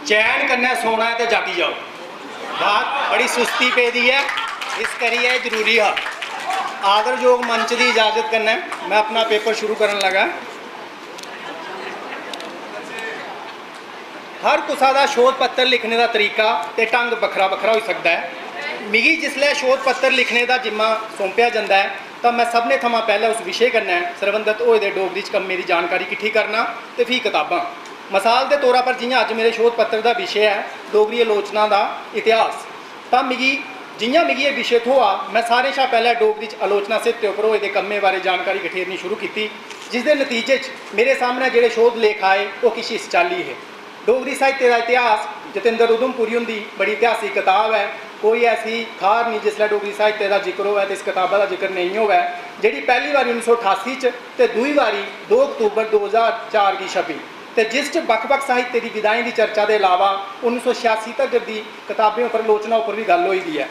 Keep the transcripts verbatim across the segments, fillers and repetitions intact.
चैन कन्नै सोना ऐ ते जागी जाओ। बात बड़ी सुस्ती पेदी ऐ, इस करियै एह् जरूरी हा। आदरजोग मंच दी इजाजत कन्नै में अपना पेपर शुरू करन लगा। हर कुसा दा शोध पत्र लिखने दा तरीका ते ढंग बक्खरा बक्खरा होई सकदा ऐ। मिगी जिसलै शोध पत्र लिखने दा जिम्मा सौंपेआ जंदा ऐ, तां में सभनें थमां पैह्लें उस विशे कन्नै सरबंधत होए दे डोगरी च कम्में दी जानकारी किट्ठी करना ते फ्ही कताबां। मसाल दे तौरा पर, जि'यां अज्ज मेरे शोध पत्र दा विशे ऐ डोगरी आलोचना दा इतिहास, तां मिगी, जि'यां मिगी एह् विशे थ्होआ, में सारें शा पैह्लें डोगरी च आलोचना साहित्य उप्पर होए दे कम्में बारै जानकारी कठेरनी शुरू कीती, जिसदे नतीजे च मेरे सामनै जेह्ड़े शोध लेख आए, ओह् किश इस चाल्ली हे। डोगरी साहित्य दा इतिहास, जतिंदर उधमपुरी हुंदी बड़ी इतिहासिक कताब ऐ। कोई ऐसी थाह्र निं जिसलै डोगरी साहित्य दा जिक्र होऐ ते इस कताबा दा जिक्र नेईं होऐ, जेह्ड़ी पैह्ली बारी उन्नी सौ ठासी च ते दूई बारी दो अक्तूबर दो ज्हार चार गी छपी, ते जिस च बक्ख-बक्ख साहित्य दी विधाएं दी चर्चा दे अलावा उन्नी सौ छेआसी तगर दी कताबें उप्पर आलोचना उप्पर बी गल्ल होई दी ऐ।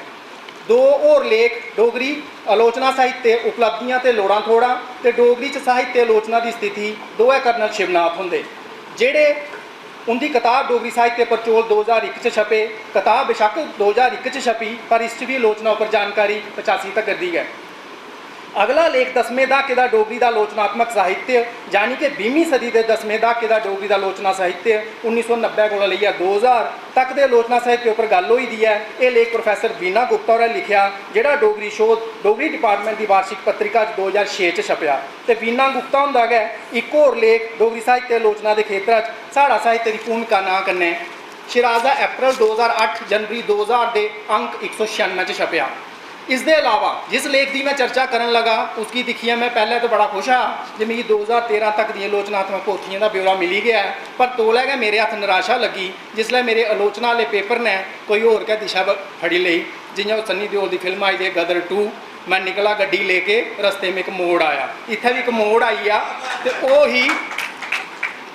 दो होर लेख, डोगरी आलोचना साहित्य उपलब्धियां ते लोड़ां थोड़ां ते डोगरी च साहित्य आलोचना दी स्थिति, दोऐ कर्नल शिवनाथ हुंदे, जेह्ड़े उं'दी कताब डोगरी साहित्य पर चौल दो ज्हार इक च छपे। कताब बेशक्क दो ज्हार इक च छपी, पर इस च बी आलोचना उप्पर जानकारी पचासी तगर दी गै। अगला लेख दसमें द्हाके दा डोगरी दा आलोचनात्मक साहित्य, यानी के बीहमीं सदी दे दसमें द्हाके दा डोगरी दा आलोचना साहित्य, उन्नी सौ नब्बै कोला लेइयै दो ज्हार तक दे आलोचना साहित्य उप्पर गल्ल होई दी ऐ। एह् लेख प्रोफेसर वीणा गुप्ता होरें लिखेआ, जेह्ड़ा डोगरी शोध, डोगरी डिपार्टमेंट दी वार्षिक पत्रिका च दो ज्हार छे च छपेआ। ते वीणा गुप्ता हुंदा गै इक होर लेख डोगरी साहित्य आलोचना दे खेतरा च साढ़ा साहित्य दी भूमिका नांऽ कन्नै शिराजा अप्रैल दो ज्हार अट्ठ, जनवरी दो ज्हार दे अंक इक सौ छेआनुऐ च छपेआ। इसदे अलावा जिस लेख दी में चर्चा करन लगा, उसगी दिक्खियै में पैह्लें ते बड़ा खुश हा जे मिगी दो ज्हार तेरां तक दियें आलोचनात्मक पोथियें दा ब्यौरा मिली गेआ ऐ, पर तौले गै मेरे हत्थ निराशा लग्गी, जिसलै मेरे आलोचना आह्ले पेपर ने कोई होर गै दिशा ब-, फड़ी लेई। जि'यां ओह् सन्नी देओल दी फिल्म आई दी ऐ गदर टू, मैं निकला गड्डी लेके, रस्ते में इक मोड़ आया, इत्थै बी इक मोड़ आई गेआ। ते ओह् ही,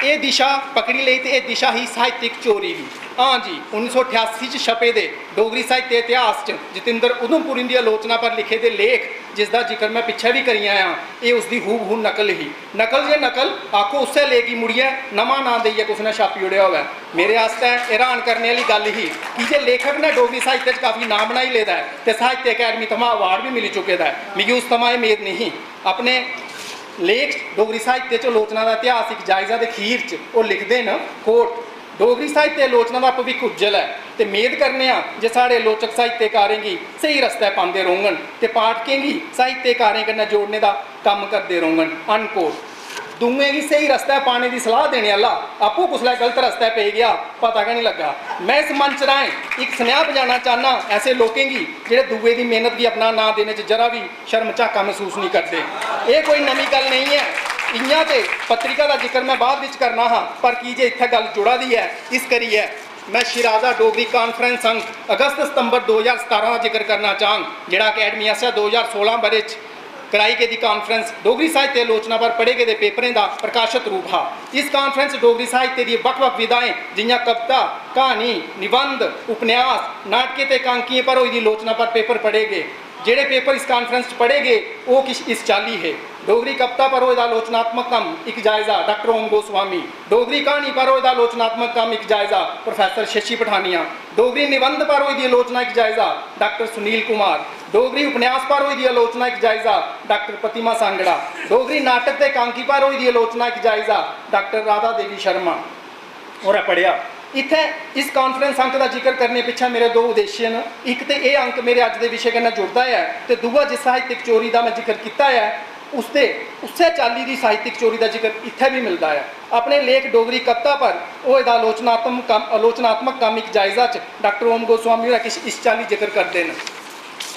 एह् दिशा पकड़ी लेई ते एह् दिशा ही साहित्यिक चोरी दी। हां जी, उन्नी सौ अठासी च छपे दे डोगरी साहित्य इतिहास च जतिंदर उधमपुरी हुंदी आलोचना पर लिखे दे लेख, जिसदा जिक्र में पिच्छें बी करी आया, एह् उसदी हूबहू नकल ही। नकल जे नकल, आखो उस्सै लेख गी मुड़ियै नमां नांऽ देइयै कुसै ने छापी ओड़ेआ होऐ। मेरे आस्तै हैरान करने आह्ली गल्ल ही, की जे लेखक ने डोगरी साहित्य च काफी नांऽ बनाई लेदा ऐ ते साहित्य अकैडमी थमां अवार्ड बी मिली चुके दा ऐ। मिगी उस थमां एह् मेद नेईं ही। अपने लेख च डोगरी साहित्य च आलोचना दा इतिहास इक जायजा दे खीर च ओह् लिखदे न, quote, "डोगरी साहित्य आलोचना दा भविक्ख उज्जल ऐ ते मेद करने आं जे साढ़े आलोचक साहित्यकारें गी स्हेई रस्तै पांदे रौह्ङन ते पाठकें गी साहित्यकारें कन्नै जोड़ने दा कम्म करदे रौह्ङन।" Unquote। दूएं गी स्हेई रस्तै पाने दी सलाह देने आह्ला आपूं कुसलै गलत रस्तै पेई गेआ, पता गै निं लग्गा। में इस मंच राहें इक सनेहा पजाना चाह्न्नां ऐसे लोकें गी, जेह्ड़े दूए दी मेह्नत गी अपना नांऽ देने च जरा बी शर्म झाका मसूस निं करदे। एह् कोई नमीं गल्ल नेईं ऐ। इ'यां ते पत्रिका दा जिक्र में बाद बिच करना हा, पर की जे इत्थै गल्ल जुड़ा दी ऐ, इस करियै में शिराजा डोगरी कांफ्रेंस संघ अगस्त सितंबर दो ज्हार सतारां दा जिक्र करना चाह्ङ, जेह्ड़ा अकैडमी आसेआ दो ज्हार सोलां ब'रे च कराई गेदी कांफ्रेंस डोगरी साहित्य आलोचना पर पढ़े गेदे पेपरें दा प्रकाशत रूप हा। इस कांफ्रेंस डोगरी साहित्य दी बक्ख-बक्ख विधाएं, जि'यां कविता, क्हानी, निबंध, उपन्यास, नाटकें ते एकांकियें पर होई दी आलोचना पर पेपर पढ़े गे। जेह्ड़े पेपर इस कांफ्रेंस च पढ़े गे, ओह् किश इस चाल्ली हे। डोगरी कविता पर होए दा आलोचनात्मक कम्म, इक जायजा, डाक्टर ओम गोस्वामी। डोगरी क्हानी पर होए दा आलोचनात्मक कम्म, इक जायजा, प्रोफेसर शशि पठानिया। डोगरी निबंध पर होई दी आलोचना, इक जायजा, डाक्टर सुनील कुमार। डोगरी उपन्यास पर होई दी आलोचना, इक जायजा, डाक्टर प्रतिमा सांगड़ा। डोगरी नाटक ते एकांकी पर होई दी आलोचना, इक जायजा, डाक्टर राधा देवी शर्मा होरें पढ़ेआ। इत्थै इस कांफ्रेंस अंक दा जिक्र करने पिच्छें मेरे दो उद्देश्य न। इक ते एह् अंक मेरे अज्ज दे विशे कन्नै जुड़दा ऐ, ते दूआ जिस साहित्यक चोरी दा में जिक्र कीता ऐ, उसदे, उस्सै चाल्ली दी साहित्यक चोरी दा जिक्र इत्थै बी मिलदा ऐ। अपने लेख डोगरी कविता पर होए दा आलोचनात्मक कम्म, आलोचनात्मक कम्म इक जायजा च डाक्टर ओम गोस्वामी होर किश इस चाल्ली जिक्र करदे न।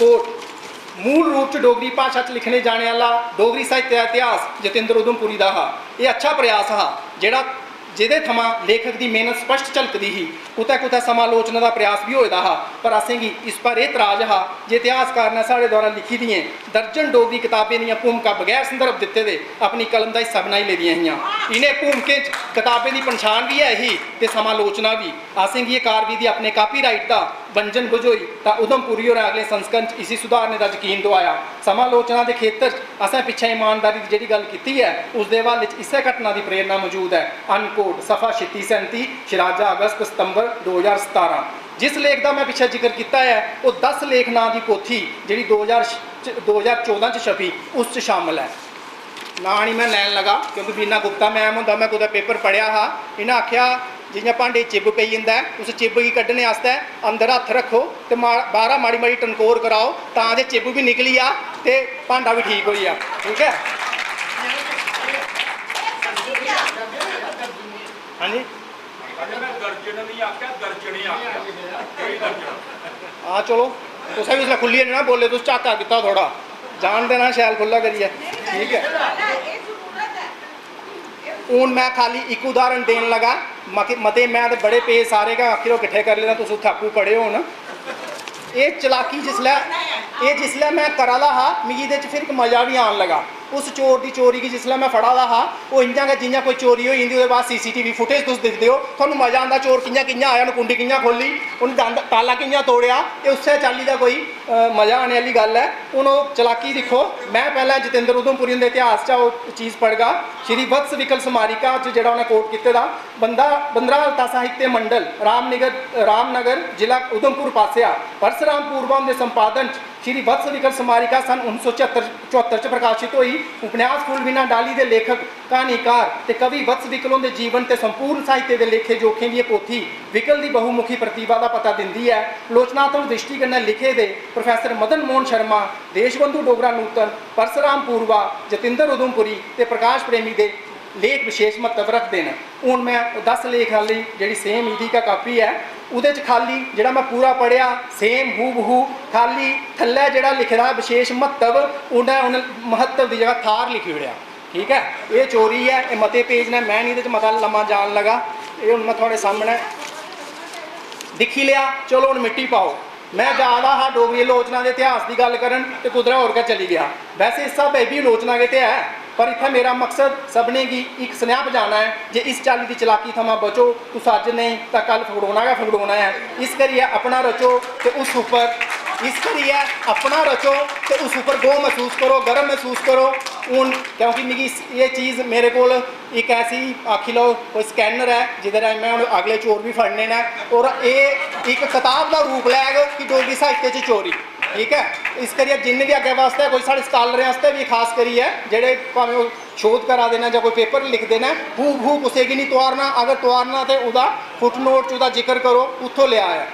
Quote, "मूल रूप च डोगरी भाशा च लिखने जाने आह्ला डोगरी साहित्य दा इतिहास जतिंदर उधमपुरी दा हा। एह् अच्छा प्रयास हा, जेह्ड़ा, जेह्दे थमां लेखक दी मेह्नत स्पष्ट झलकदी ही। कुतै-कुतै समालोचना दा प्रयास बी होए दा हा, पर असेंगी इस पर एह् तराज हा जे इतिहासकार ने साढ़े द्वारा लिखी दियें दर्जन डोगरी कताबें दियां भूमकां बगैर संदर्भ दित्ते दे अपनी कलम दा हिस्सा बनाई लेदियां हियां। इ'नें भूमकें च कताबें दी पंछान बी ऐ ही ते समालोचना बी। असेंगी एह् कारविधि अपने कापीराइट दा बंजन बझोई तां उधमपुरी होरें अगले संस्करण च इसी सुधारने दा यकीन दोआया। समालोचना दे खेतर च असें पिच्छें ईमानदारी दी जेह्ड़ी गल्ल कीती ऐ, उसदे हवाले च इस्सै घटना दी प्रेरणा मजूद ऐ। अनकोट, सफा छित्ती सैंती, शिराजा, अगस्त सितंबर दो ज्हार सतारां। जिस लेख दा में पिच्छें जिक्र कीता ऐ, ओह् दस लेख नांऽ दी पोथी जेह्ड़ी दो ज्हार च, दो ज्हार चौदां च छपी, उस च शामल ऐ। नांऽ निं में लैन लगा, क्योंकि बीना गुप्ता मैम हुंदा में कुतै पेपर पढ़ेआ हा, इ'नें आखेआ, जि'यां भांडे च चिब पेई जंदा ऐ, उस चिब गी कड्ढने आस्तै अंदर हत्थ रक्खो ते मा-, बाह्रा माड़ी माड़ी टनकोर कराओ, तां जे चिब बी निकली जा ते भांडा बी ठीक होई जा। ठीक ऐ? हां जी। अरे, में दर्जन निं आखेआ, दर्जने आखेआ। केह्ड़ी दर्जन? हां, चलो, तुसें बी उसलै खु'ल्लियै निं ना बोले, तुस झाका कीता थोह्ड़ा, जान देना शैल खु'ल्ला करियै। ठीक ऐ, हून में खाली इक उदाहरण देन लगा। मते, मते में ते बड़े पेज सारे गै आखिर ओह् किट्ठे करी लेदा, तुस उत्थै आपूं पढ़े होन। एह् चलाकी जिसलै, एह् जिसलै में करा दा हा, मिगी एह्दे च फिर इक मजा बी आन लगा। उस चोर दी चोरी गी जिसलै में फड़ा दा हा, ओह् इ'यां गै, जि'यां कोई चोरी होई जंदी, ओह्दे बाद सीसीटीवी फुटेज तुस दिखदे ओ, थुहानूं मजा आंदा चोर कि'यां कि'यां आया, उ'न्न कुंडी कि'यां खोह्ल्ली, उ'न्न दंद, ताला कि'यां तोड़ेआ। एह् उस्सै चाल्ली दा कोई, अ, मजा आने आह्ली गल्ल ऐ। हून ओह् चलाकी दिक्खो, में पैह्लें जतिंदर उधमपुरी हुंदे इतिहास चा ओह् चीज पढ़गा, श्री वत्स विकल स्मारिका च जेह्ड़ा उ'नें कोट कीते दा, बंदा, बंदरा हल्ता साहित्य मंडल, रामनगर, रामनगर, जिला उधमपुर पासेआ परसराम पूर्वा हुंदे संपादन च श्री वत्स विकल स्मारिका सन उन्नी सौ चौहत्तर च प्रकाशत होई। उपन्यास फुल्लवीना डाली दे लेखक, क्हानीकार ते कवि वत्स विकल हुंदे जीवन ते संपूर्ण साहित्य दे लेखे जोखें दी एह् पोथी विकल दी बहुमुखी प्रतिभा दा पता दिंदी ऐ। लोचनात्मक दृष्टि कन्नै लिखे दे प्रोफेसर मदन मोहन शर्मा, देशबंधु डोगरा नूतन, परसराम पूर्वा, जतिंदर उधमपुरी ते प्रकाश प्रेमी दे लेख विशेष म्हत्तव रखदे न। हून में ओह् दस लेख आह्ली जेह्ड़ी सेम इ'दी गै कापी ऐ, ओह्दे च खाल्ली जेह्ड़ा में पूरा पढ़ेआ, सेम हू बहू, खाल्ली थल्लै जेह्ड़ा लिखे दा विशेष म्हत्तव, उ'नें, उ'नें म्हत्तव दी जगह थाह्र लिखी ओड़ेआ। ठीक ऐ, एह् चोरी ऐ, एह् मते पेज न, में निं एह्दे च मता लम्मा जान लगा। एह् हून में थुआढ़े सामनै दिक्खी लेआ, चलो हून मिट्टी पाओ। में जा दा हा डोगरी आलोचना दे इतिहास दी गल्ल करन ते कुदरै होर गै चली गेआ। वैसे इस स्हाबै एह् बी आलोचना गै ते ऐ, पर इत्थै मेरा मकसद सभनें गी इक सनेहा पजाना ऐ जे इस चाल्ली दी चलाकी थमां बचो, तुस अज्ज नेईं तां कल फगड़ोना गै फगड़ोना ऐ। इस करियै अपना रचो ते उस उप्पर, इस करियै अपना रचो ते उस उप्पर गौह् मसूस करो, गर्व मसूस करो। हून क्योंकि मिगी इस, एह् चीज मेरे कोल इक ऐसी, आखी लैओ, कोई स्कैनर ऐ जेह्दे राहें में हून अगले चोर बी फड़ने न, और एह् इक कताब दा रूप लैग कि डोगरी साहित्य च चोरी। ठीक ऐ, इस करियै जिन्ने बी अग्गें बास्तै कोई साढ़े स्कालरें आस्तै बी, खास करियै जेह्ड़े भामें ओह् शोध करा दे न जां कोई पेपर लिखदे न, हू बहू कुसै गी निं तुआरना, अगर तुआरना ते ओह्दा फुटनोट च ओह्दा जिक्र करो, उत्थों लेआ ऐ।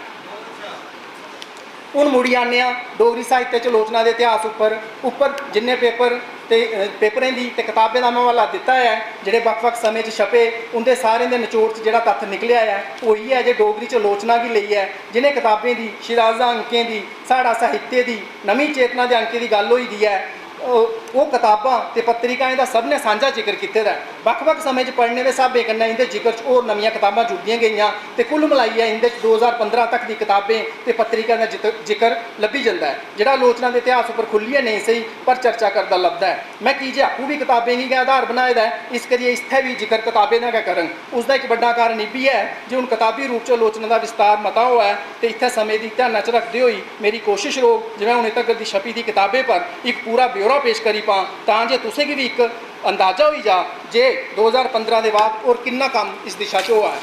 हून मुड़ी आने आं डोगरी साहित्य च लोचना दे इतिहास उप्पर। उप्पर जिन्ने पेपर ते, अ, पेपरें दी ते कताबें दा में हवाला दित्ता ऐ, जेह्ड़े बक्ख-बक्ख समें च छपे, उं'दे सारें दे नचोड़ च जेह्ड़ा तत्थ निकलेआ ऐ, ओह् इ'यै ऐ जे डोगरी च लोचना गी लेइयै जि'नें कताबें दी, शिराजा अंकें दी, साढ़ा साहित्य दी, नमीं चेतना दे अंकें दी गल्ल होई दी ऐ, ओह्, ओह् कताबां ते पत्रिकाएं दा सभनें सांझा जिकर कीते दा ऐ। बक्ख-बक्ख समें च पढ़ने दे स्हाबें कन्नै इं'दे जिकर च होर नमियां कताबां जुड़दियां गेइयां ते कुल मलाइयै इं'दे च दो ज्हार पंदरां तक दी कताबें ते पत्रिकाएं दा जित-, जिकर लब्भी जंदा ऐ, जेह्ड़ा आलोचना दे इतिहास उप्पर खु'ल्लियै नेईं सेही, पर चर्चा करदा लभदा ऐ। में की जे आपूं बी कताबें गी गै आधार बनाए दा ऐ, इस करियै इत्थै बी जिकर कताबें दा गै करङ। उसदा इक बड्डा कारण इब्बी ऐ जे हून कताबी रूप च आलोचना दा विस्तार मता होआ ऐ ते इत्थै समें दी ध्याना च रखदे होई मेरी कोशश रौह्ग जे में हुनै तगर दी छपी दी कताबें पर इक पूरा ब्यौरा पेश करी पां, तां जे तुसें गी बी इक अंदाजा होई जा जे दो ज्हार पंदरां दे बाद होर किन्ना कम्म इस दिशा च होआ ऐ।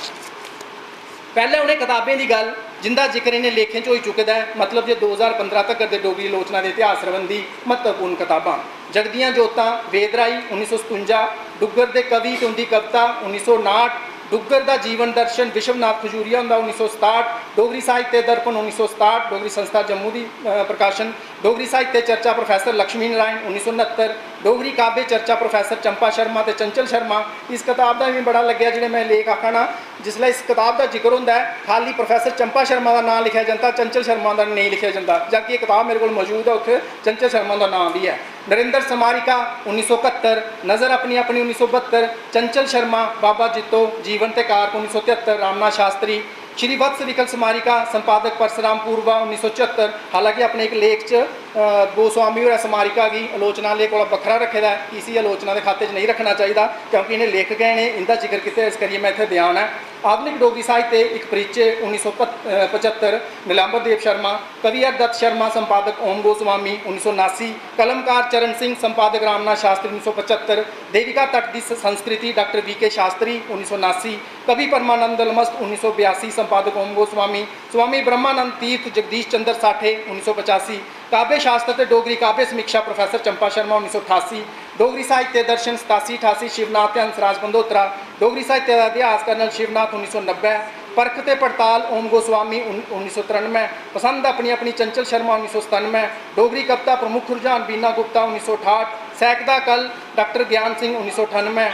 पैह्लें उ'नें कताबें दी गल्ल जिं'दा जिकर इ'नें लेखें च होई चुके दा ऐ, मतलब जे दो ज्हार पंदरां तगर दे डोगरी आलोचना दे इतिहास सरबंधी म्हत्तवपूर्ण कताबां। जगदियां जोतां, वेद राही, उन्नी सौ सतुंजा, डुग्गर दे कवि ते उं'दी कविता, उन्नी सौ नाठ, डुग्गर दा जीवन दर्शन, विश्वनाथ खजूरिया हुंदा, उन्नी सौ सताठ, डोगरी साहित्य दर्पण, उन्नी सौ सताठ, डोगरी संस्था जम्मू दी, अ, प्रकाशन, डोगरी साहित्य चर्चा, प्रोफेसर लक्ष्मी नारायण, उन्नी सौ नत्तर, डोगरी काव्य चर्चा, प्रोफेसर चंपा शर्मा ते चंचल शर्मा। इस कताब दा मिगी बड़ा लग्गेआ, जेह्ड़े में लेख आखा ना, जिसलै इस कताब दा जिकर होंदा ऐ, खाल्ली प्रोफेसर चंपा शर्मा दा नांऽ लिखेआ जंदा, चंचल शर्मा दा नेईं लिखेआ जंदा, जबकि एह् कताब मेरे कोल मजूद ऐ, उत्थै चंचल शर्मा दा नांऽ बी ऐ। नरेंद्र स्मारिका, उन्नी सौ कत्तर, नजर अपनी अपनी, उन्नी सौ बत्तर, चंचल शर्मा, बाबा जित्तो, जीवन ते कारक, उन्नी सौ तेहत्तर, रामनाथ शास्त्री, श्री वत्स विकल स्मारिका, संपादक परसराम पूर्वा, उन्नी सौ चौहत्तर। हालांकि अपने इक लेख च अ, गोस्वामी होरें स्मारिका गी आलोचना आह्ले कोला बक्खरा रक्खे दा ऐ। इसी आलोचना दे खाते च नेईं रक्खना चाहिदा, क्योंकि इ'नें लेखकें ने इं'दा जिक्र कीते, इस करियै में इत्थै बयान ऐ। आधुनिक डोगरी साहित्य, इक परिचे, उन्नी सौ पचहत्तर, नीलांबर देव शर्मा, कवि हरदत्त शर्मा, संपादक ओम गोस्वामी, उन्नी सौ उनासी, कलमकार चरण सिंह, संपादक रामनाथ शास्त्री, उन्नी सौ पचहत्तर, देविका तट दी स-, संस्कृति, डॉक्टर वी के शास्त्री, उन्नी सौ उनासी, कवि परमानंद अलमस्त, उन्नी सौ बयासी, संपादक ओम गोस्वामी, स्वामी ब्रह्मानंद तीर्थ, जगदीश चंद्र साठे, उन्नी सौ पचासी, काव्य शास्त्र ते डोगरी काव्य समीक्षा, प्रोफेसर चंपा शर्मा, उन्नी सौ ठासी, डोगरी साहित्य दर्शन, सतासी अठासी, शिवनाथ ते हंसराज पंधोत्रा, डोगरी साहित्य दा इतिहास, कर्नल शिवनाथ, उन्नी सौ नब्बै, परख ते पड़ताल, ओम गोस्वामी, उन-, उन्नी सौ त्रानुऐ, पसंद अपनी अपनी, चंचल शर्मा, उन्नी सौ सतानुऐ, डोगरी कविता प्रमुख रुझान, बीना गुप्ता, उन्नी सौ ठाठ, सैकदा कल, डॉक्टर ज्ञान सिंह, उन्नी सौ ठानुऐ,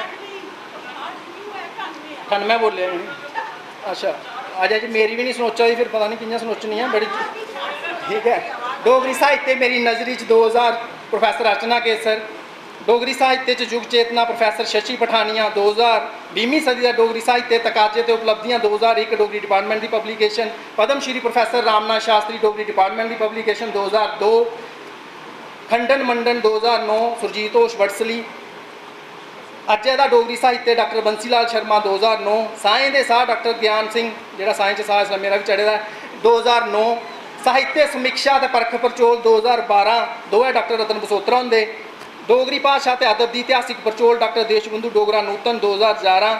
ठानुऐ बोले। अच्छा, अज्ज, अज्ज मेरी बी नहीं सनोचा दी, फिर पता नहीं कि'यां सनोचनी ऐ, बड़ी, ठीक ऐ। डोगरी साहित्य मेरी नजरी च दो हज़ार, प्रोफेसर अर्चना केसर, डोगरी साहित्य च युग चेतना, प्रोफेसर शशि पठानिया, दो हज़ार, बीहमीं सदी दा डोगरी साहित्य, तकाजे ते उपलब्धियां, दो हज़ार इक, डोगरी डिपार्टमेंट दी पब्लिकेशन, पद्म श्री प्रोफेसर रामनाथ शास्त्री, डोगरी डिपार्टमेंट दी पब्लिकेशन, दो हज़ार दो, खंडन मंडन, दो हज़ार नौ, सुरजीत होश बडसली, अज्जै दा डोगरी साहित्य, डॉक्टर बंसी लाल शर्मा, दो हज़ार नौ, साहें दे साह, डॉक्टर ज्ञान सिंह, जेह्ड़ा साहें च साह इसलै मेरा बी चढ़े दा ऐ, दो हज़ार नौ, साहित्य समीक्षा ते परख परचोल, दो हज़ार बारां, दोऐ डॉक्टर रतन बसोत्रा हुंदे, डोगरी भाशा ते अदब दी इतिहासिक परचोल, डॉक्टर देशबंधु डोगरा नूतन, दो हज़ार ञारां,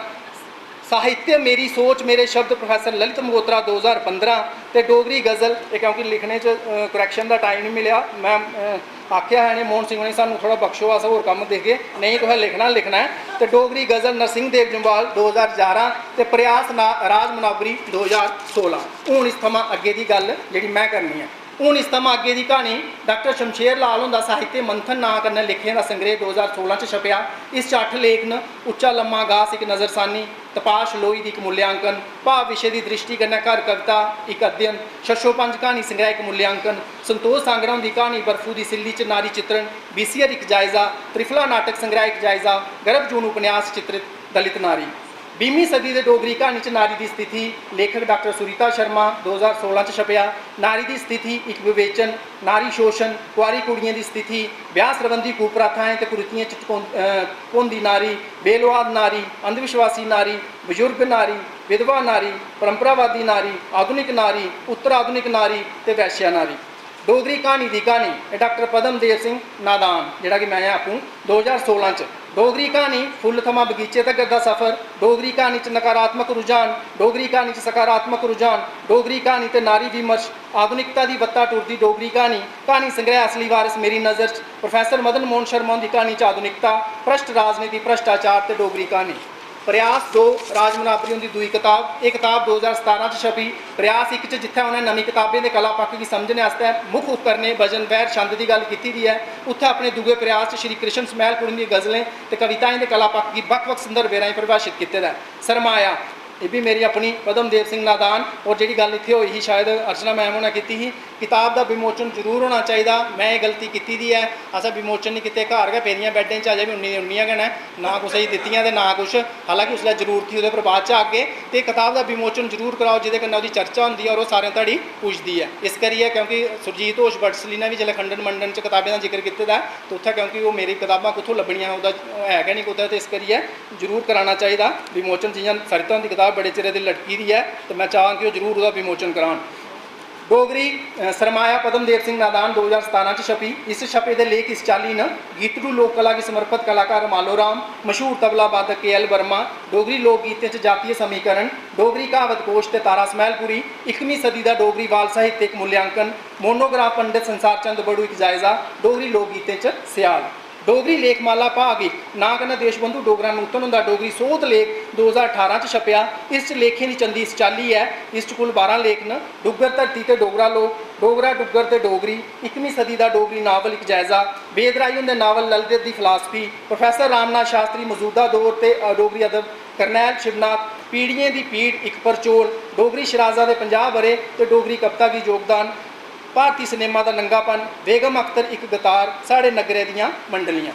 साहित्य मेरी सोच मेरे शब्द, प्रोफेसर ललित मंगोत्रा, दो हज़ार पंदरां, ते डोगरी गज़ल, एह् क्योंकि लिखने च, अ, correction दा time निं मिलेआ, में, अ, आखेआ हा इ'नें मोहन सिंह होरें, "सानूं थोह्ड़ा बख्शो, अस होर कम्म दिखगे, नेईं तुसें लिखना लिखना ऐ।" ते डोगरी गज़ल नरसिंह देव जम्वाल, दो हज़ार ञारां, ते प्रयास ना-, राज मनाबरी, दो हज़ार सोलां। हून इस थमां अग्गें दी गल्ल जेह्ड़ी में करनी ऐ। हून इस थमां अग्गें दी क्हानी डॉक्टर शमशेर लाल हुंदा साहित्य मंथन नांऽ कन्नै लेखें दा संग्रेह दो हज़ार सोलां च छपेआ। इस च अट्ठ लेख न: उच्चा लम्मा गास इक नजरसानी, तपाश लोई दी इक मूल्यांकन, भाव विशे दी दृष्टि कन्नै घर कविता इक अध्ययन, छछो पंज क्हानी संग्रह इक मूल्यांकन, संतोष सांगड़ा हुंदी क्हानी बर्फू दी सिल्ली च नारी चित्रण, बीसीआर इक जायजा, त्रिफला नाटक संग्रह इक जायजा, गर्भ जून उपन्यास चित्रित दलित नारी। बीहमीं सदी दे डोगरी क्हानी च नारी दी स्थिति, लेखक डॉक्टर सुरीता शर्मा, दो हज़ार सोलां च छपेआ। नारी दी स्थिति इक विवेचन, नारी शोषण, कुआरी कुड़ियें दी स्थिति, ब्याह सरबंधी कुप्रथाएं ते कुरीतियें च टकों-, अ, टकोंदी नारी, बेलुआद नारी, अंधविश्वासी नारी, बजुर्ग नारी, विधवा नारी, परंपरावादी नारी, आधुनिक नारी, उत्तर आधुनिक नारी ते वैश्या नारी। डोगरी क्हानी दी क्हानी, एह् डॉक्टर पद्मदेव सिंह नादान, जेह्ड़ा कि में आं आपूं, दो हज़ार सोलां च। डोगरी क्हानी फुल्ल थमां बगीचे तगर दा सफर, डोगरी क्हानी च नकारात्मक रुझान, डोगरी क्हानी च सकारात्मक रुझान, डोगरी क्हानी ते नारी विमर्श, आधुनिकता दी बत्ता टुरदी डोगरी क्हानी, क्हानी संग्रह असली वारस मेरी नज़र च, प्रोफेसर मदन मोहन शर्मा हुंदी क्हानी च आधुनिकता, भ्रष्ट राजनीति, भ्रष्टाचार ते डोगरी क्हानी। प्रयास दो, राज मनाबरी हुंदी दूई कताब। एह् कताब दो हज़ार सतारां च छपी। प्रयास इक च जित्थै उ'नें नमीं कताबें दे कला पक्ख गी समझने आस्तै मुक्ख उपकरणें वजन, बैर, छंद दी गल्ल कीती दी ऐ, उत्थै अपने दूए प्रयास च श्री कृष्ण स्मैलपुरी हुंदियें गजलें ते कविताएं दे कला पक्ख गी बक्ख-बक्ख संदर्भें राहें परिभाशत कीते दा ऐ। सरमाया, एह् बी मेरी अपनी पद्मदेव सिंह नादान, और जेह्ड़ी गल्ल इत्थै होई ही, शायद अर्चना मैम होरें कीती ही, कताब दा विमोचन जरूर होना चाहिदा। में एह् गलती कीती दी ऐ, असें विमोचन निं कीते, घर गै पेदियां बैड्डें च अजें बी उन्नी दियां उन्नियां गै न, ना कुसै गी दित्तियां ते ना कुछ। हालांकि उसलै जरूरत ही, ओह्दे पर बाद च आगे। ते कताब दा विमोचन जरूर कराओ, जेह्दे कन्नै ओह्दी चर्चा होंदी ऐ और ओह् सारें धोड़ी पुजदी ऐ। इस करियै, क्योंकि सुरजीत होश बडसली ने बी जिसलै खंडन मंडन च कताबें दा जिक्र कीते दा ऐ, ते उत्थै क्योंकि ओह् मेरी कताबां कुत्थूं लब्भनियां, ओह्दा है गै निं कुतै, ते इस करियै जरूर कराना चाहिदा विमोचन। जि'यां सरिता हुंदी कताब बड़े चिरै दी लटकी दी ऐ, ते में चाह्ङ कि ओह् जरूर ओह्दा विमोचन करान। डोगरी, अ, सरमाया पद्मदेव सिंह नादान दो ज्हार सतारां च छपी। इस छपे दे लेख इस चाल्ली न: गीतड़ू लोक कला गी समर्पत कलाकार मालो राम, मशहूर तबला वादक के एल वर्मा, डोगरी लोक गीतें च जातीय समीकरण, डोगरी क्हावत कोश ते तारा स्मैलपुरी, इकमीं सदी दा डोगरी बाल साहित्य इक मूल्यांकन, मोनोग्राफ पंडित संसार चंद बड़ू इक जायजा, डोगरी लोक गीतें च स्याल। डोगरी लेखमाला भाग इक नांऽ कन्नै देशबंधु डोगरा नूतन हुंदा डोगरी सोध लेख दो ज्हार ठारां च छपेआ। इस च लेखें दी चंदी इस चाल्ली ऐ। इस च कुल बारां लेख न: डुग्गर धरती ते डोगरा लोक, डोगरा डुग्गर ते डोगरी, इकमीं सदी दा डोगरी नावल इक जायजा, वेद राही हुंदे नावल ललित दी फिलासफी, प्रोफेसर रामनाथ शास्त्री मजूदा दौर ते, अ, डोगरी अदब, करनैल शिवनाथ, पीढ़ियें दी पीड़ इक परचोल, डोगरी शराजा दे पंजाह् ब'रे ते डोगरी कविता गी योगदान, भारती सिनेमा दा नंगापन, बेगम अख्तर इक गतार, साढ़े नग्गरै दियां मंडलियां।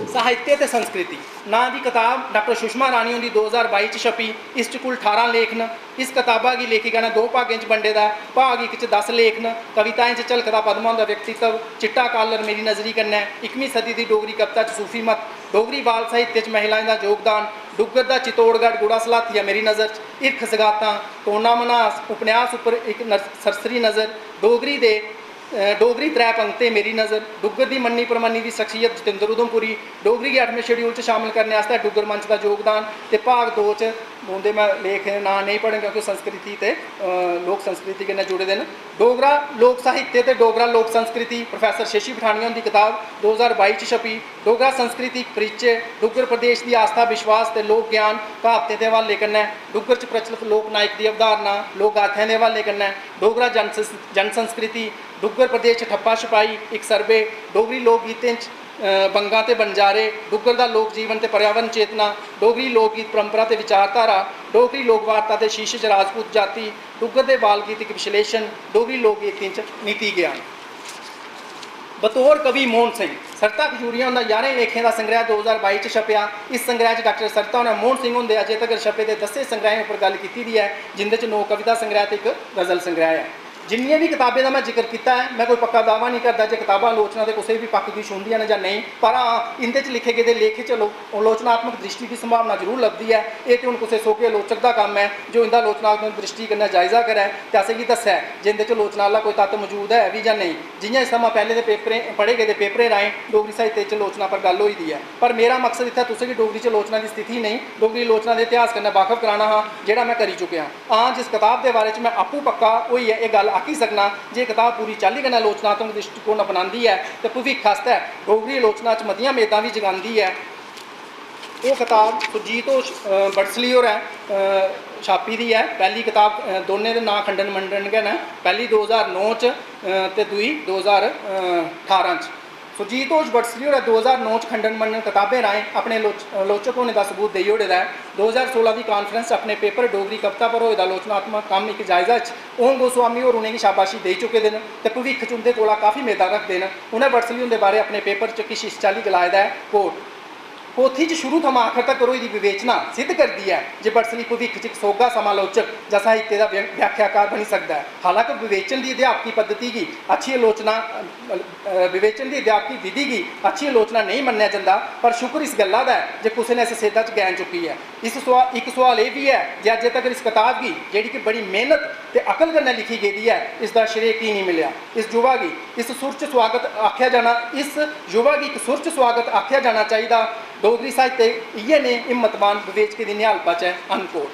साहित्य ते संस्कृति। नांऽ दी कताब डाक्टर सुषमा रानी हुंदी दो ज्हार बाई च छपी। इस च कुल ठारां लेख न। इस कताबा गी लेखिका ने दो भागें च बंडे दा ऐ। भाग इक च दस लेख न। कविताएं च झलकदा पद्मा हुंदा व्यक्तित्व, चिट्टा कालर मेरी नजरी कन्नै, इकमीं सदी दी डोगरी कविता च सूफी मत, डोगरी बाल साहित्य च महिलाएं दा योगदान, डुग्गर दा चित्तौड़गढ़ गुड़ा सलाथिया मेरी नजर च, हिरख सगातां, टोना मन्हास, उपन्यास उप्पर इक नर-, सरसरी नजर, डोगरी दे, अ, डोगरी त्रै पंक्ते मेरी नजर, डुग्गर दी मन्नी परमन्नी दी शख्सियत जतिंदर उधमपुरी, डोगरी गी अठमें शेड्यूल च शामिल करने आस्तै डुग्गर मंच दा योगदान ते भाग दो च उं'दे में लेख नांऽ नेईं पढ़ङ क्योंकि संस्कृति ते, अ, लोक संस्कृति कन्नै जुड़े दे न। डोगरा लोक साहित्य ते डोगरा लोक संस्कृति, प्रोफेसर शशि पठानिया हुंदी कताब दो ज्हार बाई च छपी। डोगरा संस्कृति परिचे, डुग्गर प्रदेश दी आस्था विश्वास ते लोक ज्ञान, क्हावतें दे हवाले कन्नै डुग्गर च प्रचलत लोक नायक दी अवधारणा, लोक गाथें दे हवाले कन्नै डोगरा जन संस-, जन संस्कृति, डुग्गर प्रदेश च ठप्पा छपाई, इक सर्वे, डोगरी लोक गीतें च, अ, बंगां ते बंजारे, डुग्गर दा लोक जीवन ते पर्यावरण चेतना, डोगरी लोक गीत परंपरा ते विचारधारा, डोगरी लोक वार्ता दे शीर्ष च राजपूत जाति, डुग्गर दे बाल गीत इक विश्लेषण, डोगरी लोक गीतें च नीति ज्ञान। बतौर कवि मोहन सिंह, सरता खजूरिया हुंदा ञारें लेखें दा संग्रैह दो ज्हार बाई च छपेआ। इस संग्रैह च डाक्टर सरता होरें मोहन सिंह हुंदे अजें तगर छपे दे दस्सें संग्रैहें उप्पर गल्ल कीती दी ऐ, जिंदे च नौ कविता संग्रैह ते इक गजल संग्रैह ऐ। जिन्नियें बी कताबें दा में जिक्र कीता ऐ, में कोई पक्का दावा नेईं करदा जे कताबां आलोचना दे कुसै बी पक्ख गी छूंहदियां न जां नेईं, पर हां, इंदे च लिखे गेदे लेख च आलो-, आलोचनात्मक द्रिश्टी दी संभावना जरूर लभदी ऐ। एह् ते हुन कुसै सोह्गे आलोचक दा कम्म ऐ जे ओह् इंदा आलोचनात्मक द्रिश्टी कन्नै जायजा करै ते असेंगी दस्सै जे इंदे च आलोचना आह्ला कोई तत्त मजूद ऐ बी जां नेईं। जि'यां इस थमां पैह्लें दे पेपरें, पढ़े गेदे पेपरें राहें डोगरी साहित्य च आलोचना पर गल्ल होई दी ऐ, पर मेरा मकसद इत्थै तुसेंगी डोगरी च आलोचना दी स्थिति नेईं, डोगरी आलोचना दे इतिहास कन्नै बाकफ कराना हा, जेह्ड़ा में करी चुकेआं। हां, जिस कताब दे बारे च में आपूं पक्का होइयै एह् गल्ल आखी सकनां जे एह् कताब पूरी चाल्ली कन्नै आलोचनात्मक द्रिश्टीकोण अपनांदी ऐ ते भविक्ख आस्तै डोगरी आलोचना च मतियां मेदां बी जगांदी ऐ, ओह् कताब सुरजीत होश, अ, बडसली होरें, अ, छापी दी ऐ। पैह्ली कताब, अ, दोनें दे नांऽ खंडन मंडन गै न। पैह्ली दो ज्हार नौ च, अ, ते दूई दो ज्हार ठारां च। सुरजीत होश बडसरी होरें दो ज्हार नौ च खंडन मंडन कताबें राहें अपने लोच-, आलोचक होने दा सबूत देई ओड़े दा ऐ। दो ज्हार सोलां दी कांफ्रेंस च अपने पेपर डोगरी कविता पर होए दा आलोचनात्मक कम्म इक जायजा च ओम गोस्वामी होर उ'नेंगी शाबाशी देई चुके दे न ते भविक्ख च उं'दे कोला काफी मेदां रखदे न। उ'नें बडसरी हुंदे बारै अपने पेपर च किश इस चाल्ली गलाए दा ऐ, quote, पोथी च शुरू थमां आखर तगर होई दी विवेचना सिद्ध करदी ऐ जे बडसरी भविक्ख च इक सोहगा समालोचक जां साहित्य दा व्य-, व्याख्याकार बनी सकदा ऐ। हालांकि विवेचन दी अध्यापकी पद्धति गी अच्छी आलोचना, अ, विवेचन दी अध्यापकी विधि गी अच्छी आलोचना नेईं मन्नेआ जंदा, पर शुक्र इस गल्ला दा ऐ जे कुसै ने इस सेधा च गैं चुक्की ऐ। इस सोआ-, इक सोआल एह् बी ऐ जे अज्जै तगर इस कताब गी, जेह्ड़ी कि बड़ी मेह्नत ते अकल कन्नै लिखी गेदी ऐ, इसदा श्रेय की नेईं मिलेआ? इस युवा गी इस सुर च स्वागत आखेआ जाना, इस युवा गी इक सुर च स्वागत आखेआ जाना चाहिदा। डोगरी साहित्य इ'यै नेह् हिम्मतवान विवेचकें दी निहालपा च ऐ। Unquote।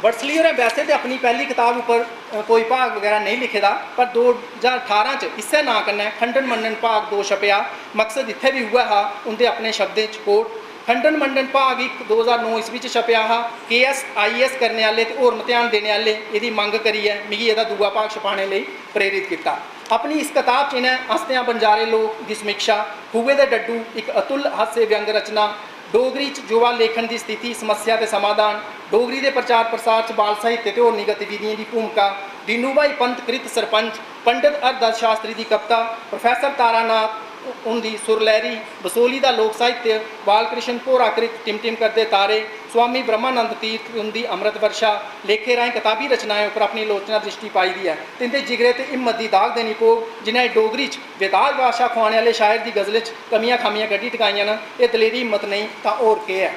बडसली होरें वैसे ते अपनी पैह्ली कताब उप्पर, अ, कोई भाग बगैरा नेईं लिखे दा, पर दो ज्हार ठारां च इस्सै नांऽ कन्नै खंडन मंडन भाग दो छपेआ। मकसद इत्थै बी उ'ऐ हा। उं'दे अपने शब्दें च, quote, खंडन मंडन भाग इक दो ज्हार नौ ईस्वी च छपेआ हा। के एस, आई ए एस करने आह्ले ते होर मतेहान देने आह्ले एह्दी मंग करियै मिगी एह्दा दूआ भाग छपाने लेई प्रेरित कीता। अपनी इस कताब च इ'नें हस्तेआं बंजारे लोक दी समीक्षा, खूहे दे डड्डू, इक अतुल हास्य व्यंग रचना, डोगरी च युवा लेखन दी स्थिति, समस्या ते समाधान, डोगरी दे प्रचार प्रसार च बाल साहित्य ते होरनी गतिविधियें दी भूमिका, दीनू भाई पंत कृत सरपंच, पंडित हरदास शास्त्री दी कविता, प्रोफेसर तारानाथ हुंदी सुरलैह्री, बसोली दा लोक साहित्य, बालकृष्ण भोरा कृत टिमटिम करदे तारे, स्वामी ब्रह्मानंद तीर्थ हुंदी अमृत वर्षा, लेखें राहें कताबी रचनाएं उप्पर अपनी आलोचना द्रिश्टी पाई दी ऐ ते इं'दे जिगरे ते हिम्मत दी दाग देनी पौग, जि'नें डोगरी च बेताज बादशाह खुआने आह्ले शायर दी गजलें च कमियां खामियां कड्ढी टकाइयां न। एह् दलेरी हिम्मत नेईं तां होर केह् ऐ?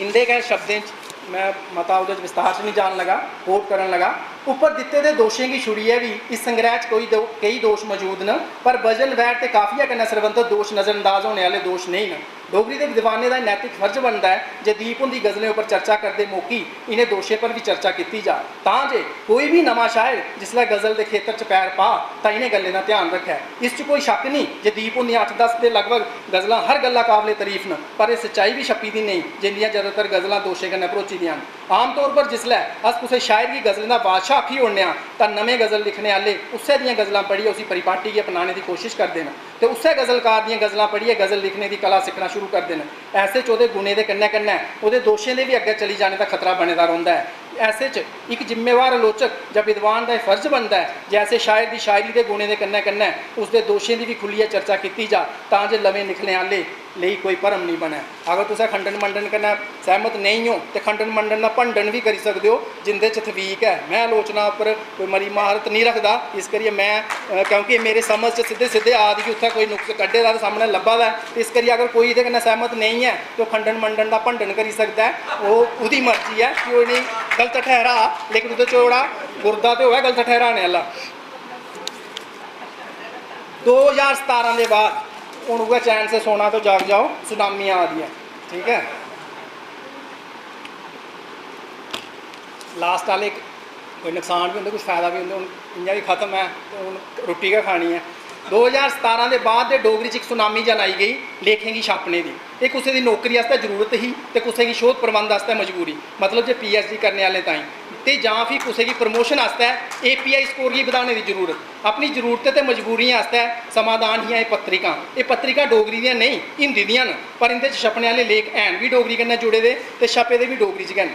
इं'दे गै शब्दें च में मता ओह्दे च विस्तार च निं जान लगा, quote करन लगा। उप्पर दित्ते दे दोशें गी छुड़ियै बी इस संग्रैह च कोई दो-, केई दोश मजूद न, पर वजन, वैर ते काफिया कन्नै सरबंधत दोश नजरअंदाज होने आह्ले दोश नेईं न। डोगरी दे विद्वानें दा एह् नैतिक फर्ज बनदा ऐ जे दीप हुंदी गजलें उप्पर चर्चा करदे मौकी इ'नें दोशें पर बी चर्चा कीती जा, तां जे कोई बी नमां शायर जिसलै गजल दे खेतर च पैर पा, तां इ'नें गल्लें दा ध्यान रक्खै। इस च कोई शक्क निं जे दीप हुंदियां अट्ठ दस दे लगभग गजलां हर गल्ला काबले तरीफ न, पर एह् सच्चाई बी छप्पी दी नेईं जे इं'दियां जैदातर गजलां दोशें कन्नै भरोची दियां न। आमतौर पर जिसलै अस कुसै शायर गी गजलें दा बादशाह आखी ओड़ने आं, तां नमें गजल लिखने आह्ले उस्सै दियां गजलां पढ़ियै उसी परिपाटी गी अपनाने दी कोशश करदे न ते उस्सै गजलकार दियां गजलां पढ़ियै गजल लिखने दी कला सिक्खना शुरू करदे न। ऐसे च ओह्दे गुणें दे कन्नै-कन्नै ओह्दे दोशें दे बी अग्गें चली जाने दा खतरा बने दा रौंह्दा ऐ। ऐसे च इक जिम्मेवार आलोचक जां विद्वान दा एह् फर्ज बनदा ऐ जे ऐसे शायर दी शायरी दे गुणें दे कन्नै-कन्नै उसदे दोशें दी बी खु'ल्लियै चर्चा कीती जा, तां जे नमें लिखने आह्ले लेई कोई भरम निं बनै। अगर तुसें खंडन मंडन कन्नै सैह्मत नेईं ओ ते खंडन मंडन दा भंडन बी करी सकदे ओ, जिंदे च तफीक ऐ। में आलोचना उप्पर कोई मरी म्हारत निं रखदा, इस करियै में, अ, क्योंकि मेरे समझ च सिद्धे सिद्धे आ दी, उत्थै कोई नुक्स कड्ढे दा ते सामनै लब्भा दा ऐ, इस करियै अगर कोई एह्दे कन्नै सैह्मत नेईं ऐ ते ओह् खंडन मंडन दा भंडन करी सकदा ऐ, ओह् ओह्दी मर्जी ऐ कि ओह् इ'नेंगी गलत ठैहरा, लेकिन ओह्दे च ओह्ड़ा गुर्दा ते होऐ गलत ठैहराने आह्ला। दो ज्हार सतारां दे बाद हून उ'ऐ चैन से सोना तो जाग जाओ, सुनामी आ दी ऐ, ठीक ऐ। लास्ट आह्ले कोई नुकसान बी होंदे, कुछ फायदा बी होंदे। हून इ'यां बी खत्म ऐ ते हून रुट्टी गै खानी ऐ। दो ज्हार सतारां दे बाद दे डोगरी च इक सुनामी जन आई गेई लेखें गी छापने दी। एह् कुसै दी नौकरी आस्तै जरूरत ही ते कुसै गी शोध प्रबंध आस्तै मजबूरी, मतलब जे पी एच डी करने आह्लें ताईं, ते जां फ्ही कुसै गी प्रमोशन आस्तै ए पी आई स्कोर गी बधाने दी जरूरत। अपनी जरूरतें ते मजबूरियें आस्तै समाधान हियां एह् पत्रिकां। एह् पत्रिकां डोगरी दियां नेईं, हिंदी दियां न, पर इं'दे च छपने आह्ले लेख हैन बी डोगरी कन्नै जुड़े दे ते छपे दे बी डोगरी च गै न।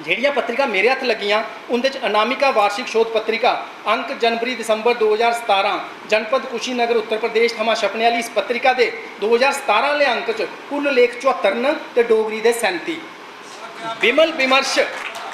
जेह्ड़ियां पत्रिकां मेरे हत्थ लग्गियां, उं'दे च अनामिका वार्षिक शोध पत्रिका, अंक जनवरी दिसंबर दो ज्हार सतारां, जनपद कुशीनगर उत्तर प्रदेश थमां छपने आह्ली इस पत्रिका दे दो ज्हार सतारां आह्ले अंक च कुल लेख चौहत्तर न ते डोगरी दे सैंती। विमल विमर्श,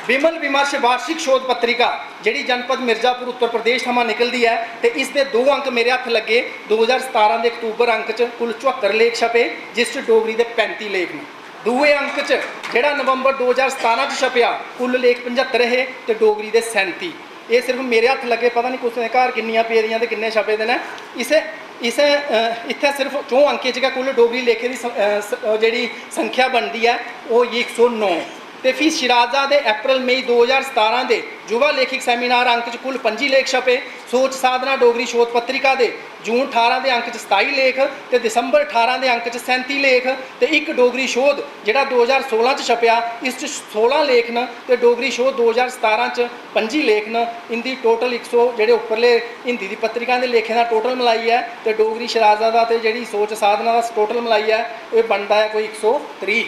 विमल विमर्श वार्षिक शोध पत्रिका, जेह्ड़ी जनपद मिर्जापुर उत्तर प्रदेश थमां निकलदी ऐ, ते इसदे दो अंक मेरे हत्थ लग्गे। दो ज्हार सतारां दे अक्तूबर अंक च कुल चौहत्तर लेख छपे, जिस च डोगरी दे पैंती लेख न। दूए अंक च, जेह्ड़ा नवंबर दो ज्हार सतारां च छपेआ, कुल लेख पंजहत्तर हे ते डोगरी दे सैंती। एह् सिर्फ मेरे हत्थ लग्गे, पता निं कुसै दे घर किन्नियां पेदियां ते किन्ने छपे दे न। इसे, इसे, अ, इत्थै सिर्फ चौं अंकें च गै कुल डोगरी लेखें दी स-, अ, स-, अ, जेह्ड़ी संख्या बनदी ऐ, ओह् होई इक सौ नौ। ते फ्ही शराजा दे अप्रैल मई दो ज्हार सतारां दे युवा लेखक सेमिनार अंक च कुल पंजी लेख छपे। सोच साधना डोगरी शोध पत्रिका दे जून ठारां दे अंक च सताई लेख ते दिसंबर ठारां दे अंक च सैंती लेख ते इक डोगरी शोध जेह्ड़ा दो ज्हार सोलां च छपेआ, इस च सोलां लेख न ते डोगरी शोध दो ज्हार सतारां च पंजी लेख न। इं'दी टोटल इक सौ, जेह्ड़े उप्परले हिंदी दी पत्रिकाएं दे लेखें दा टोटल मलाइयै ते डोगरी शराजा दा ते जेह्ड़ी सोच साधना दा टोटल मलाइयै एह् बनदा ऐ कोई इक सौ त्रीह्।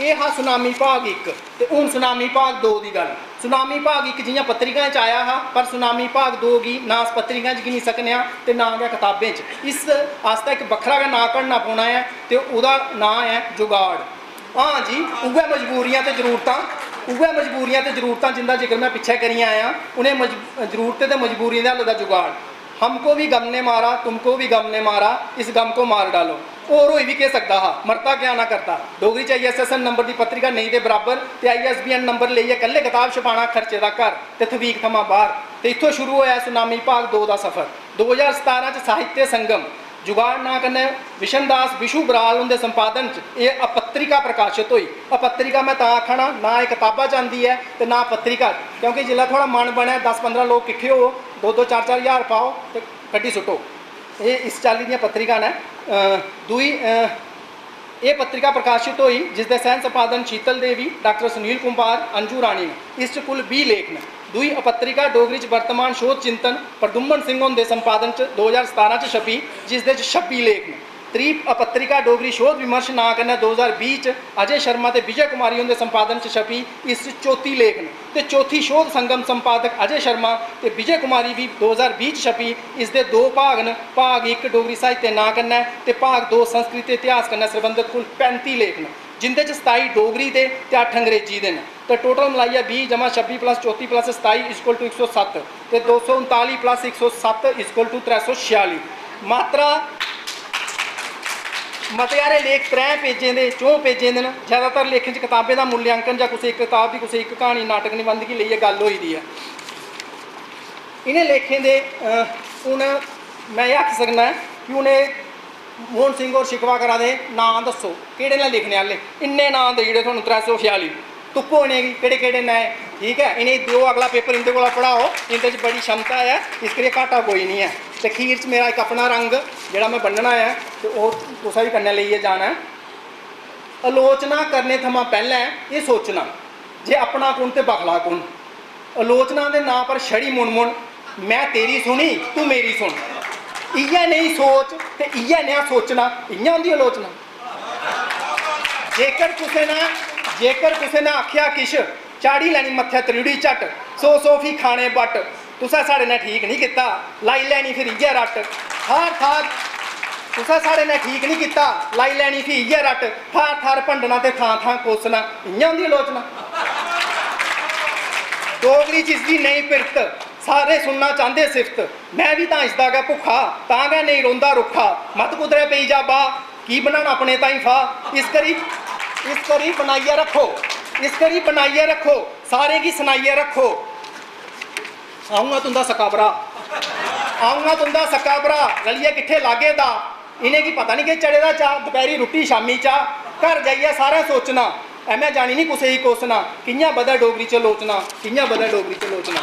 एह् हा सुनामी भाग इक। ते हून सुनामी भाग दो दी गल्ल। सुनामी भाग इक जि'यां पत्रिकाएं च आया हा, पर सुनामी भाग दो गी ना अस पत्रिकाएं च गिनी सकने आं ते ना गै कताबें च। इस आस्तै इक बक्खरा गै नांऽ घड़ना पौना ऐ ते ओह्दा नांऽ ऐ जुगाड़। हां जी, उ'ऐ मजबूरियां ते जरूरतां, उ'ऐ मजबूरियां ते जरूरतां जिं'दा जिक्र में पिच्छें करियै आया, उ'नें मज-, जरूरतें ते मजबूरियें दे हल दा जुगाड़। हमको भी गम ने मारा, तुमको भी गम ने मारा, इस गम को मार डालो। होर होई बी केह् सकदा हा, मरता क्या ना करता। डोगरी च I S S N number दी पत्रिका नेईं दे बराबर ते I S B N number लेइयै कल्ले कताब छपाना खर्चे दा घर ते थवीक थमां बाह्र। ते इत्थों शुरू होआ सुनामी भाग दो दा सफर। दो ज्हार सतारां च साहित्य संगम जुगाड़ नांऽ कन्नै विशन दास विशु बराल हुंदे संपादन च एह् अपत्रिका प्रकाशत होई। अपत्रिका में तां आखा ना, ना एह् कताबा च आंदी ऐ ते ना पत्रिका च, क्योंकि जिसलै थुआढ़ा मन बनै दस पंदरां लोक किट्ठे होवो, दो दो चार चार ज्हार पाओ ते कड्ढी सुट्टो। एह् इस चाल्ली दियां पत्रिकां न। अ, दूई, अ, एह् पत्रिका प्रकाशत होई जिसदे सैह् संपादन शीतल देवी, डाक्टर सुनील कुमार, अंजू रानी न। इस च कुल बीह् लेख न। दूई अपत्रिका डोगरी च वर्तमान शोध चिंतन प्रदुम्मन सिंह हुंदे संपादन च दो ज्हार सतारां च छपी, जिसदे च छब्बी लेख न। त्री अपत्रिका डोगरी शोध विमर्श नांऽ कन्नै दो ज्हार बीह् च अजय शर्मा ते विजय कुमारी हुंदे संपादन च छपी, इस च चौती लेख न। ते चौथी शोध संगम संपादक अजय शर्मा ते विजय कुमारी बी दो ज्हार बीह् च छपी। इसदे दो भाग न, भाग इक डोगरी साहित्य नांऽ कन्नै ते भाग दो संस्कृत इतिहास कन्नै सरबंधत कुल पैंती लेख न, जिंदे च सताई डोगरी दे ते अट्ठ अंग्रेजी दे न। ते टोटल मलाइयै बीह् जमा छब्बी प्लस चौती प्लस सताई इक्वल टू इक सौ सत्त ते दो सौ उनताली प्लस इक सौ सत्त इक्वल टू त्रै सौ छेआली। मात्रा मते हारे लेख त्रै पेजें दे, चौं पेजें दे न। जैदातर लेखें च कताबें दा मूल्यांकन जां कुसै इक कताब दी, कुसै इक क्हानी, नाटक, निबंध गी लेइयै गल्ल होई दी ऐ। इ'नें लेखें दे, अ, हून में एह् आखी सकना ऐ कि हून एह् मोहन सिंह होर शिकवा करा दे, "नांऽ दस्सो, केह्ड़े न लिखने आह्ले?" इन्ने नांऽ देई ओड़े थुहानूं त्रै सौ छेआली। तुप्पो इ'नेंगी, केह्ड़े केह्ड़े न एह्, ठीक ऐ? इ'नेंगी देओ, अगला पेपर इं'दे कोला पढ़ाओ, इं'दे च बड़ी क्षमता ऐ, इस करियै घाटा कोई निं ऐ। ते खीर च मेरा इक अपना रंग जेह्ड़ा में ब'न्नना ऐ ते ओह् तुसें बी कन्नै लेइयै जाना ऐ। आलोचना करने थमां पैह्लें एह् सोचना जे अपना कु'न ते बखला कु'न। आलोचना दे नांऽ पर छड़ी मुनमुन, "में तेरी सुनी, तूं मेरी सुन।" इ'यै नेही सोच ते इ'यै नेहा सोचना, इ'यां होंदी आलोचना? जेकर कुसै ने, जेकर कुसै ने आखेआ किश, चाढ़ी लैनी मत्थै त्रिउढ़ी झट्ट, सौ सौ फ्ही खाने बट्ट। "तुसें साढ़े नै ठीक निं कीता, लाई लैनी फिर इ'यै रट्ट।" थाह्र थाह्र तुसें साढ़े ने ठीक निं कीता, लाई लैनी फ्ही इ'यै रट्ट, थाह्र थाह्र भंडना ते थां थां कोसना, इ'यां होंदी आलोचना। डोगरी च इसदी नेईं पिरत, सारे सुनना चांह्दे सिफत, में बी तां इसदा गै भुक्खा, तां गै नेईं रौंह्दा रुक्खा, मत कुदरै पेई जा बा, की बनाना अपने ताईं फा, इस करी, इस करी बनाइयै रक्खो, इस करी बनाइयै रक्खो, सारें गी सनाइयै रक्खो। अ'ऊं आं तुं'दा सक्का भ्राऽ, अ'ऊं आं तुं'दा सक्का भ्राऽ, रलियै किट्ठे लागे दा। इ'नेंगी पता निं केह् चढ़े दा चाऽ, दपैह्री रुट्टी शामी चाह्, घर जाइयै सारें सोचना, ऐ में जानी निं कुसै गी कोसना, कि'यां बधै डोगरी च लोचना, कि'यां बधै डोगरी च लोचना।